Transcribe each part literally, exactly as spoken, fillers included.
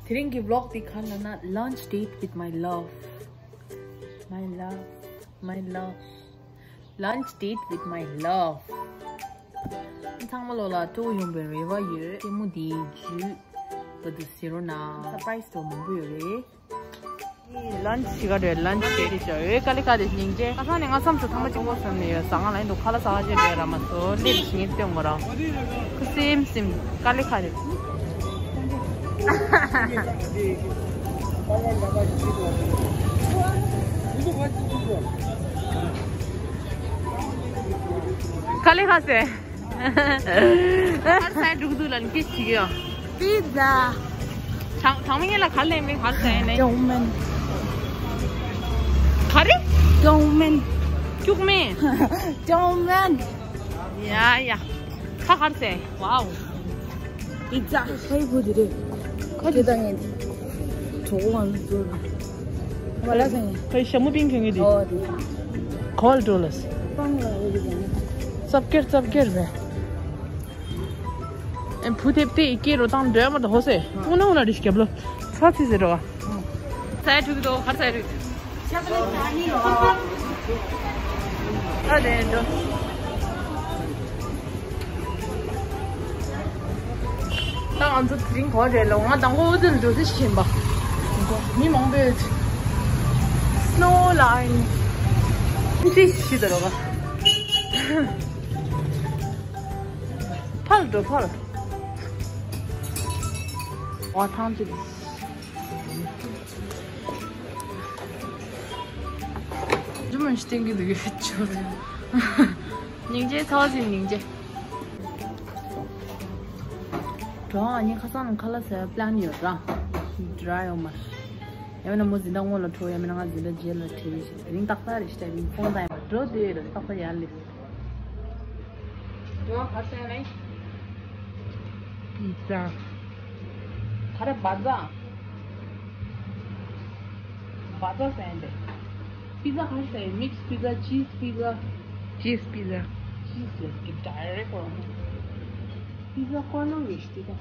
དེ་རིང་གི་vlog་འདི་ག་རེ་ལབ་ན། Lunch date with my love. My love, my love. Lunch date with my love. ཚང་མ་ལོ་ལ་སྤྲོ་ཡོང་པའི་རེ་བ་ཡོད། ལྟད་མོ་འདིའི་བརྒྱུད་བོད་དུ་གཟིགས་རོགས་གནང་། surprise་འདྲ་མང་པོ་ཡོད་རེད། lunch་ཞིག་ག་རེད། lunch་དེ་རེད་ཤག་ཨོའི་དཀའ་ལས་ཁག་རེད། སྙིང་རྗེ། ཁ་སང་ནས་ང་མཚམས་སུ་ཐེངས་མ་གཅིག་པོ་ཟ་ནས་ཡོད། ཟ་ཁང་ལ་ཡིན་འདུག་ཁ་ལག་ཟ་ཁ་ཅིག་རེད་ར་མ་སོ་ལེབ་ཞིག་ངས་སྟོན་དགོས་ར། ཁུ་སིམ་སིམ་དཀའ་ལས་ཁག་རེད། དཀའ་ལས་ཁག་ཟེར། གར་སའི་འགྲུག་འདུག་ལ་ལི་ཀེ་ཞིག་ཡོད། པི་ཛ། གྲང་གྲང་མོ་ངེད་ལ་གར་ལེན་མིན་གར་སའི་ནས། ཀྱོང་མན། ག་རེ། ཀྱོང་མན། ཀྱུག་མན། ཀྱོང་མན། ཡ་ཡ། ཁ་གར་སའི། ཝའོ། པི་ཛ། ཧེ་བུ་དི་རེ། ཁ་དི་ད་ངེད་གྲོགས་པོ་ང་ཚོ་ཚོ་ལ་ལ་ཟེར། ཁ་ཤ་མུ་པིང་ཁེ་ངེད་དི། ཨོ་དི། ཁོལ་ཏོ་ལ་སི། པང་ལ་འོ་དི་ཟེར། ཙབ་ཀེར་ཙབ་ཀེར་བས། ཨེ་བུ་དེབ་དེ་སྐྱེ་རོ་དང་འདྲ་མ་དོ་ཧོ་སེ། ཨུ་ན་ཨུ་ན་རིཤ་རྒྱབ་ལོ། ཚ་ཚི་ཟེར་རོ། ས་ཡ་ཕྲུ་གུ་དོ་གར་ས་ཡ་ཕྲུ་གུ། ཨ་དེ་འགྲོ། ད་ང་ཚོ་དེ་རིང་ག་པར་རེད་ལོ། ང་དང་པོ་ཨོ་ཙི་ལ་འགྲོ་ཟེར་ཞིག་ཡིན་པ། མི་མང་པོས་སི་ནོ་ལ་ཡིན། ཤི་ཤི་ཤི་ད་རོ་ག། ཕར་འགྲོ་ཕར། ཝ་ཐང་ཅིག་ཇུ་མན་ཤི་ཏིང་གི་འདུག་གི་ཆུ། སྙིང་རྗེ་ཚ་བ་ཟིན་སྙིང་རྗེ། གྲོང་ཨ་ནི་ཁ་སང་ནང་ཁ་ལག་ཟ་ཡ་པི་ལན་ཡོད་ར། ཌ་རའི་ཡོད་མ་རེད། ཡང་མིན་ན་མོ་འཛིན་གྲྭ་སྔོན་ལ་འགྲོ། ཡང་མིན་ན་ང་འཛིན་གྲྭ་རྗེས་ལ་ཁྲིད་ཡིན་ཞིག་དེ་རིང་ཏག་ཏག་རེད་ཤི་ད་ཡིན་ཁོང་ད་ཡང་འགྲོ་དེ་རེད་ཏག་ཏག་ཡར་སླེབས། འགྲོ་བ་ག་རེ་ཟེར་ནས། པི་ཛ། ག་རེ་བ་ཛ། བ་ཛ་ཟེར་ནས། པི་ཛ་ག་རེ་ཟེར། མིག་སི་པི་ཛ། ཅིས་པི་ཛ། ཅིས་པི་ཛ། ཅིས་ལས་ཀྱི་ཌའི་རེག་ཊི་གོ། པི་ཛ་ཀོར་ནར་ཡོད་ཤི་དེ་ད།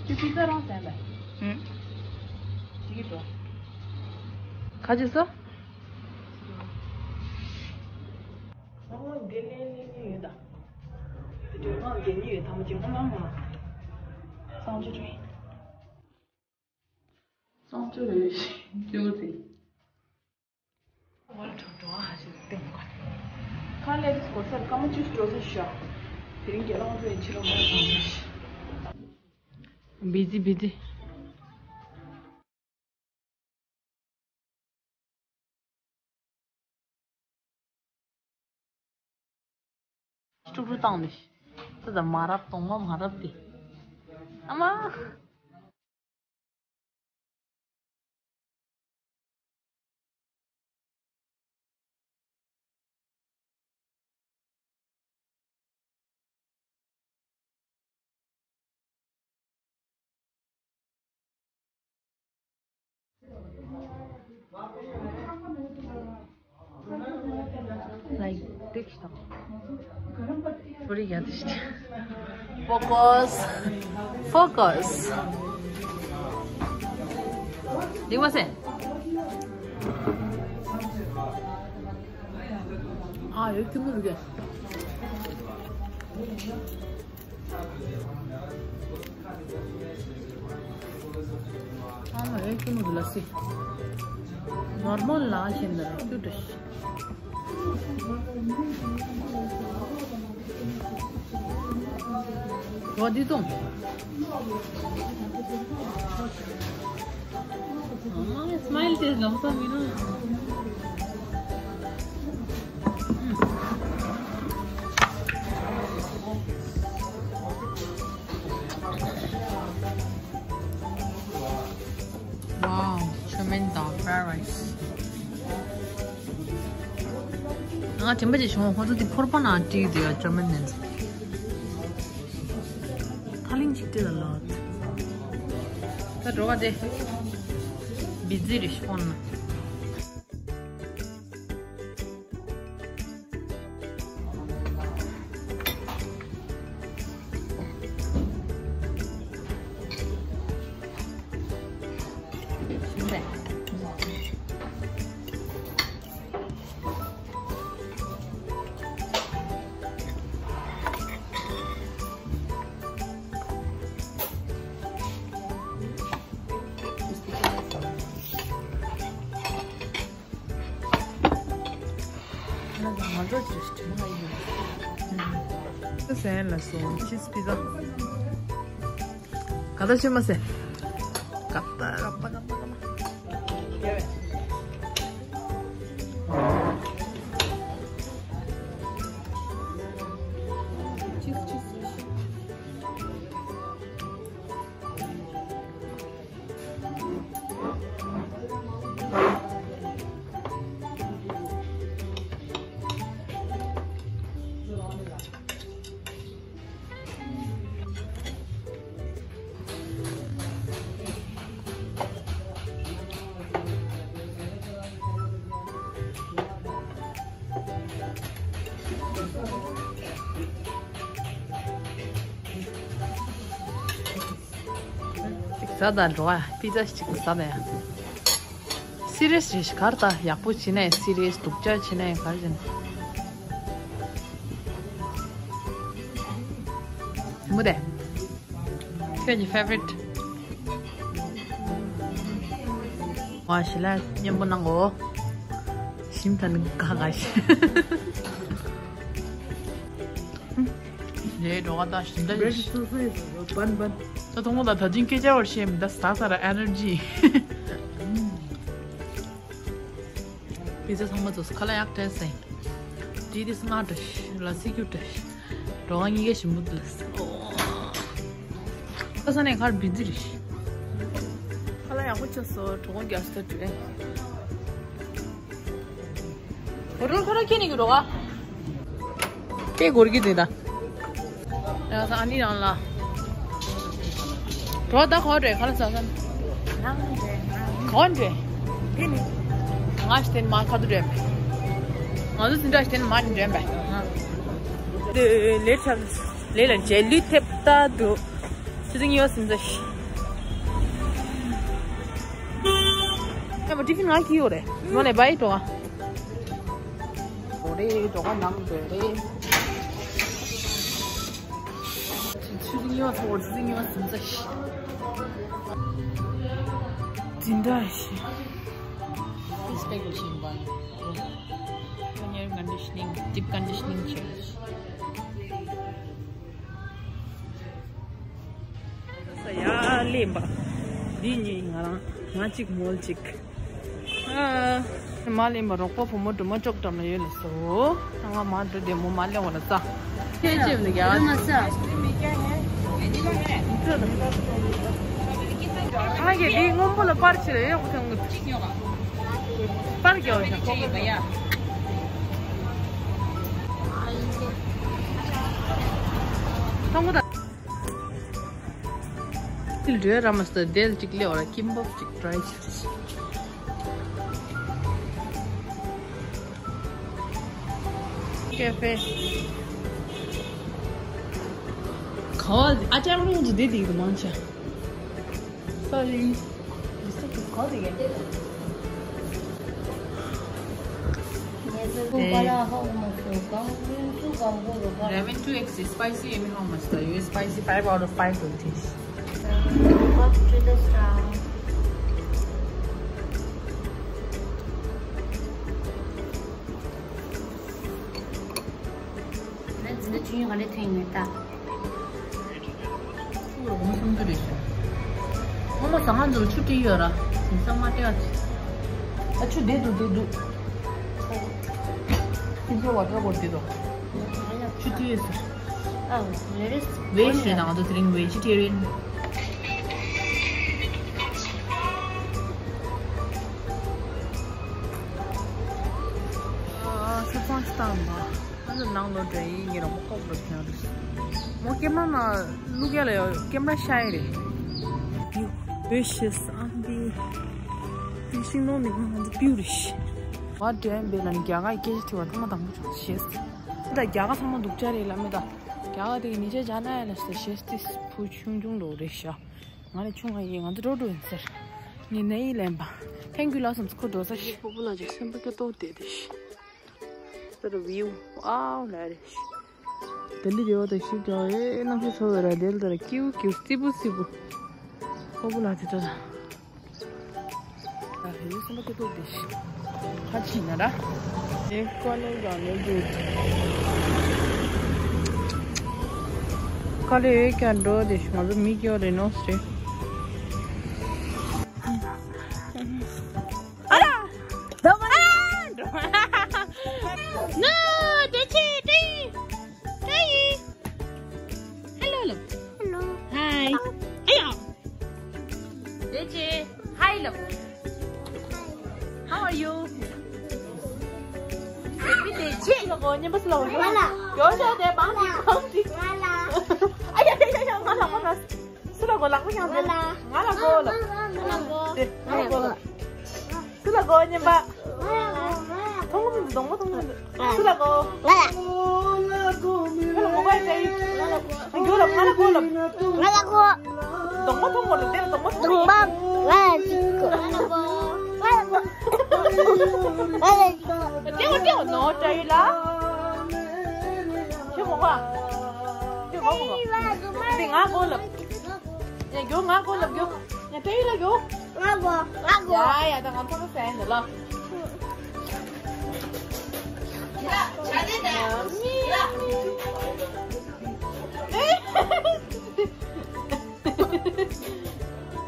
ཁྱོད་པི་ཛ་རང་ཟ་ལ། ཨུམ། ཅི་གི་འགྲོ། ག་ཅི་སོ། ཚང་མ་དགེ་ལས་ལས་ནི་ཡོད་ད། དེ་དུས་ང་དགེ་ནི་ཡོད་ཐ་མ་ཅིག་ཧོ་མ་མ། གསང་སྤྱོད་རེད། གསང་སྤྱོད་རེད་ཞིག་སྐྱོ་ཟིག་ཁ་ལས་སྐོར་སར་སྐར་མ་བཅུ་འགྲོ་ས་ཤག་དེ་རིང་རྒྱལ་ལོངས་ཚོ་ཡི་ཕྱི་ལོགས་ལ་སོང་ཞིག་བི་ཛི་བི་ཛི། ཀྲུག་ཀྲུག་བཏང་ནས། ད་ད་མ་རབས་གཏོང་མ་མ་རབས་དེ། ཨ་མ། Like this. Focus. Focus. ཨ་ཡོད་ཀི་མོ་རུ་གེ། ཨ་མ་ཡོད་ཀི་མོ་རུ་ལ་སི། ནོར་མལ་ལ་ཤེས་འདི་ར་ཀྱུ་ཊི་ཤི། བ་དི་ཏོང་། ཨ་མ་སི་མའིལ་དེ་ལོང་ས་མི་རུང་། Wow, chow mein dal fried rice. ང་དྲན་པ་ཅིག་བྱུང་། ཁོ་ཚོ་དེ་ཕོར་པ་ནང་བཀྲུས་དེ་chow mein ནས། ཐ་ལིང་ཅིག་དེ་ལ་ལོ། ད་འགྲོ་ག་དེ། བི་ཛི་རེད་ཕོན་ན། ང་ཚོ་ཅིས་ཅིག་མ་ཡིན། ཟན་ལ་སོང་། ཅིས་པི་ཛ། ག་ད་ཆོས་མ་ཟེར། ག་ད་ག་ད་ག་ད་ག་ད། ཅིས་ཅིས། ཅིག་ཟ་དང་འགྲོ་ཨ། པི་ཛ་ཅིག་ཟ་ན་ཡང་། སི་རི་ཡས་རེད་ཤག་ག་རེ་ད། ཡག་པོ་བྱེད་ན་ཡང་སི་རི་ཡས། སྡུག་ཅག་བྱེད་ན་ཡང་ག་རེ་བྱེད་ན། མུ་དེ། ཁྱོད་ཀྱི་ཕེ་ཝ་རི་ཊི། ང་ཞི་ལ་མཉམ་པོ་གནང་གོ། ཞིམ་ཐ་ནི་ག་ག་ཞིག་ལས་འགྲོ་ག་ད་ཞིམ་ད་ཞིག་བན་བན། ད་ཐོག་མོ་ད་ད་ཅིང་སྐད་ཆ་བར་བཤད་མི་ད་ཟ་ས་ར་ཨེ་ནར་ཇི། པི་ཛ་ཚང་མ་ཚོ་ཁ་ལག་ཡག་དྲན་སེ། ཇི་དེ་སྔ་འདྲ་ལ་སི་ཁྱུ་འདྲ། འགྲོ་ག་གཉིས་ཀ་ཞིམ་པོ་འདུག་ལ། ཁ་ས་ནས་ཁར་བི་ཛི་རེད། ཁ་ལག་ཡག་པོ་ཆགས་སོང་། གྲོགས་པོ་རྒྱ་སྟོད་དུ་ཨེ། ཧོ་ཊེལ་ཁོ་ར་ཁྱེད་ནས་ཀྱི་རོགས་ཨ། དེ་སྒོར་གྱི་དེ་ད། ཡ་ས་ཨ་ནི་རང་ལ། གྲོགས་ད་གོ་འདྲེ་ཁ་ལ་ས་ས། གོ་འདྲེ། དེ་ནི། ང་ཞི་དེ་མ་ཁ་དུ་འདྲེ། ང་ཚོ་འཛིན་གྲྭ་ཞི་དེ་མ་འདྲེ་བས། དེ་ལས་ཚར། ལས་ལ་རྗེས་ལུས་ཐེབས་ད་འདུག་ཆུ་ཚོད་གཉིས་པ་ཟིན་ཚར་ཤག་ཨ་མ་ཏི་ཕིན་ང་གིས་ཡོད་རེད། ནོ་ནས་བའི་འགྲོ་ག་འགྲོ་རེད། འགྲོ་ག་ནང་འགྲོ་རེད། ཆུ་ཚོད་གཉིས་པ་ཚོགས། ཆུ་ཚོད་གཉིས་པ་ཟིན་ཚར་ཤག་འཛིན་གྲྭ་ཞིག This bag is in one. Air conditioning, deep conditioning chairs. ཡ་ལེན་པ། འདི་གཉིས་ང་རང་། ང་གཅིག་མོལ་གཅིག་ཨ། མ་ལེན་པ་རོགས་པ་བུ་མོ་སྒྲོལ་མ་ཅོག་འགྲམ་ལ་ཡོད་ལ་སོ། ང་མ་འགྲོ་བདེ་མོ་མ་ལེན་པ་ལ་ས། ཁྱེད་ཅེས་ནི་ཡ། མ་ས། ཁ་གི་འདི་སྔོན་པོ་ལ་པར་ཆེ་ལ་ཡོད་ཁོ་ཐང་གི། པར་རྒྱག་ཡ། ཐང་གོ་ད། དེ་འདྲ་ར་མ་སྟ་དེལ་གཅིག་ལེ་བ་ར་ཀིམ་པབ་གཅིག་ཏྲའི་ཅིག་ཀེ་ཧྥེ། ག་བ་ཨ་ཅག་རུང་དུ་བསྡད་དེ་གི་མང་ཆ། Sorry. Eleven two X is spicy. Emi how much da? You spicy five out of five will taste. Go to the star. ང་འཛིན་གྲྭ་ཆུང་ཆུང་ག་ལེ་ཐོན་ཡོད་ད། ཆུ་རུ་ངོ་སུམ་ཅུ་རེད་ཤག་ངོ་མ་ཟ་ཁང་ཚོ་ལ་ཆུ་སྤྲད་ཡོད་ར། དེང་སང་མ་སྤྲད་ཨ་ཅི། ཨ་ཆུ་བསྡད་འདུག་བསྡད་འདུག་སིན་ཅོ་ཝ་ཊར་བོ་ཊལ་བསྡད་འདུག་ཆུ་སྤྲད་ཡོད་ཟེར། ཨ་ཝེ་རི་ཝེཇ་རེད་ད། ང་ཚོ་དེ་རིང་ཝེ་ཇི་ཊེ་རི་ཡན། ཨ་ས་ཚང་ཞིག་བཏང་ན། ང་ཚོ་ནང་ལོགས་འགྲོ་ཡིན། ངེད་རང་མོ་ལྐོག་འགྲོ་ཁྱེར་རེད། མོ་ཀེམ་ར་ནང་བླུག་ཡ་ལ་ཡོད། ཀེམ་ར་ཤ་ཡི་རེད། ཡུ་བེ་ཤེས་ཨ་འདི། འདི་ཤིང་སྡོང་འདི་ང་ཚོ་པིའུ་རེད་ཤི། ང་དྲན་པའི་ལ་ནི་རྒྱ་གར་སྐད་ཆ་དྲི་བ་ཐོག་མ་དང་པོ་ཅིག་ཤེས། ད་རྒྱ་གར་ཚང་མ་སྡུག་ཅག་རེད་ལ་མེ་ད། རྒྱ་གར་དེ་གི་ཉེ་ཆར་ཇ་ན་ཡ་ལ་ཤེས་ཏིས་བུ་ཆུང་ཆུང་འགྲོ་རེད་ཤག་ང་ནི་ཆུང་ང་ཡིན། ང་ཚོ་འགྲོ་འགྲོ་ཡིན་ཟེར། ངས་ནས་ཡིན་ལན་པ། Thank you ལགས་སམ་ཁོ་འགྲོ་ས་ཤི། སྤོ་བོ་ལ་ཅིག་སེམས་པ་སྐྱོ་ཏོག་དེ་དེ་ཤི། ད་རུ་བིའུ་ཨའོ་ལ་རེ་ཤི། ལྡི་ལི་རེ་བ་དང་ཤིག་ཀྱང་ཨེ་གནམ་གཤིས་ཚ་བའི་ར་དེ་ལ་ད་ར་ཀིའུ་ཀིའུ་སི་པུ་སི་པུ། སྤོ་བོ་ལ་དེ་ད་ར། ད་རེ་སེམས་པ་སྐྱོ་ཏོག་དེ་ཤི། ཁ་ཆི་ན་ར། ཀ་ལེ་ཀ་ནས་འགྲོ་དེ་ང་ཚོ་མི་སྐྱོ་རེ་ནོ་སྲེ། ཨ་ར། ནོ། དེ་ཆེ་དེ། དེ་ཡི། Hello, hello. Hello. Hi. Ayo. Deche. Hi, hello. How are you? Happy Deche. Lo go, nyemba silo go. Wala. Yo, yo, de, bang, bang, bang. Wala. Ay, ay, ay, ay, wala, wala. Silo go, la, wala. Wala. Wala go, lo. Wala go. De, wala go, lo. སུ་ལ་གོ་ཉན་པ། ཐོང་མི་འདུག་སྡོང་པོ་ཐོང་མི་འདུག་སུ་ལ་གོ། ང་ལ། ཁྱོད་ལ་གོ་པ་ཡིན་ད་ཡིན། ང་ལ་གོ། ང་ལ་གོ་ལབ། ང་ལ་གོ། སྡོང་པོ་ཐོང་གོ་ལབ་དེ་ལ་སྡོང་པོ་ཐོང་། སྡོང་པོ་ང་ལ་ཅིག་གོ། ང་ལ་གོ། ང་ལ་གོ། ང་ལ་གོ། ལྟེ་བ་ལྟེ་བ་ནོར་འདྲ་ཡོད་ལ། ཁྱོད་མོ་ག་ཁྱོད་གོ་མོ་ག་འདི་ང་གོ་ལབ། ཡ་རྒྱོ་ང་གོ་ལབ་རྒྱོ། ཡ་ཏེ་ཡི་ལ་རྒྱོ། ང་གོ། ང་གོ། ཡ་ཡ་ད་ང་ཚོ་ས་ཡིན་ད་ལ།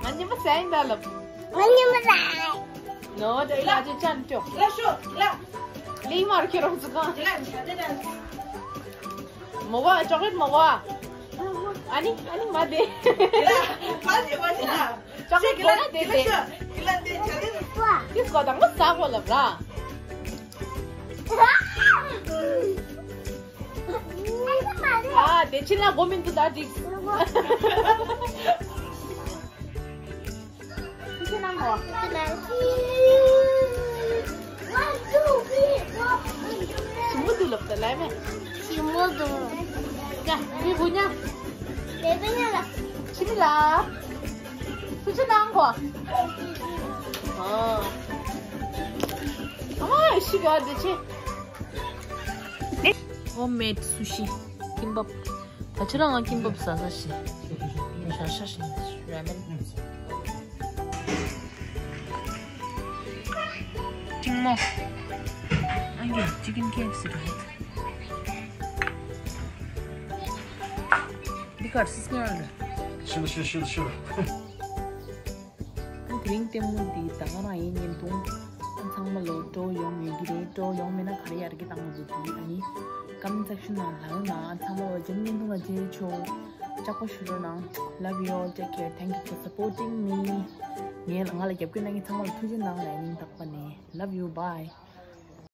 ང་ཉི་མ་ས་ཡིན་ད་ལབ། ང་ཉི་མ་ས་ཡིན། ནོ་ཏེ་ཡི་ལ་ཅི་ཅན་ཅོ། ལ་ཤོ་ལ། ལི་མར་ཁྱེར་རོགས་ཟིག་ག་ལ་ཆ་ཏེ་ད། མོ་བ་ཅོག་ལེཊ་མོ་བ། ཨ་ནི་ཨ་ནི་མ་དེ། ལ་མ་དེ་མ་དེ་ལ། ཅོག་ལེཊ་གོ་ན་དེ་དེ། ལ་དེ་ཆ་དེ་ལ། ཏིས་གོ་དང་མོ་ས་གོ་ལབ་ར། ཨ་དེ་ཕྱི་ལ་གོ་མི་འདུག་ད་ཅིག་ཁྱི་ནང་གོ། ཞིམ་པོ་འདུག་ལབ་ད་ལས་མེད། ཞིམ་པོ་འདུག་ཡ་མི་བུ་ཉ། ལས་པ་ཉ་ལ། ཕྱི་མི་ལ། སུ་ཆུ་ནང་གོ། ཨ། ཨ་ཤི་ག་དེ་ཆེ། Homemade sushi kimbap. ད་ཁྱེད་རང་ང་ཀིམ་པབ་ཟ་ཟ་ཞེས། ཞ་ཞ་ཞེས་ར་མེན། ཅིང་མོ། ཨང་ཀི་ཅི་ཀིན་ཁེ་ཨེཕ་སི་རེད། འདི་གར་སིས་ཉར་རེད། ཤུ་ཤུ་ཤུ་ཤུ། ཨ་དེ་རིང་ལྟད་མོ་འདི་ད་ག་རང་ཡིན་བརྙན་ཐུང་། ཨ་ཚང་མ་ལོ་སྤྲོ་ཡོང་ཡོད་ཀྱི་རེད། སྤྲོ་ཡོང་མེད་ན་ག་རེ་ཡར་རྒྱས་བཏང་དགོས་འདུག་ཨ་ནི་ཀམ་མེན་སེག་ཤན་ནང་ལབ་ན། ཨ་ཚང་མ་ལོ་རྗེས་མ་བརྙན་ཐུང་ལ་མཇལ་ཆོག་ལྕགས་པོ་ཞུ་རོགས་གནང་། Love you all, take care, thank you for supporting me. ངས་ང་ལ་རྒྱབ་སྐྱོར་གནང་མཁན་ཚང་མ་ལ་ཐུགས་རྗེ་གནང་ལབ་ཡིན། རྟག་པ་ནས། Love you, bye.